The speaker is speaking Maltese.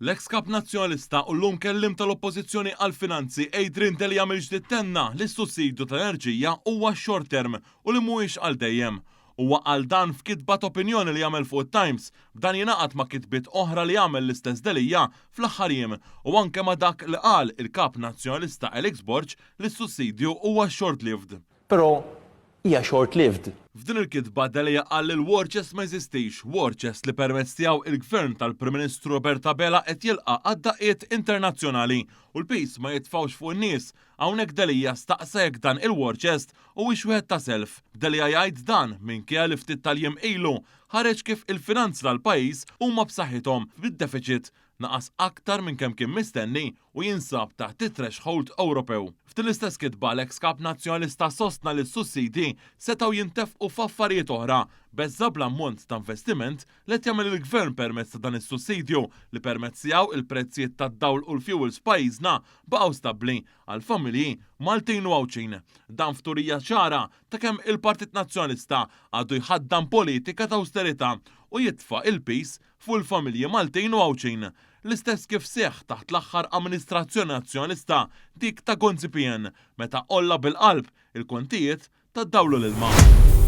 L-eks Kap Nazzjonalista u llum Kelliem tal-Oppożizzjoni għall-Finanzi Adrian Delia mill-ġdid tenna li s-sussidju tal-enerġija huwa short term u li mhuwiex għal dejjem. Huwa qal dan f'kitba t'opinjoni li għamel fuq it-Times, b'dan jingħaqad ma' kitbiet oħra li għamel l-istess Delia fl-aħħar jiem u anke ma' dak li qal il-Kap Nazzjonalista Alex Borg li s-sussidju huwa short lived. Però hija short lived. F'din il-kitba Delia qal li l-war chest ma jeżistix, war chest li permezz tiegħu il-Gvern tal-Prim Ministru Robert Abela qed jilqa' għad-daqqiet internazzjonali u l-piż ma jitfgħux fuq in-nies. Hawnhekk Delia staqsa jekk dan il-war chest huwiex wieħed ta' self. Delia jgħid dan minkejja li ftit tal-jiem ilu ħareġ kif il-finanzi tal-pajjiż huma b'saħħithom bid-defiċit naqas aktar minn kemm kien mistenni u jinsab taħt it-threshold Ewropew. F'din l-istess kitba l-eks Kap Nazzjonalista sostna li s-sussidji setgħu jintefqu f'affarijiet oħra, beża' bl-ammont ta' investiment li qed jagħmel il-Gvern permezz ta' dan is-sussidju li permezz tiegħu il-prezzijiet tad-dawl u l-fuels f'pajjiżna baqgħu stabbli għall-familji Maltin u Għawdxin. Dan f'turija ċara ta' kemm il-Partit Nazzjonalista għadu jħaddan politika ta' awsterità u jitfa' il-piż fuq il-familji Maltin u Għawdxin. L-istess kif seħħ taħt l-aħħar amministrazzjoni Nazzjonalista, dik ta' Gonzi PN, meta għolla bil-qalb il-kontijiet tad-dawl u l-ilma.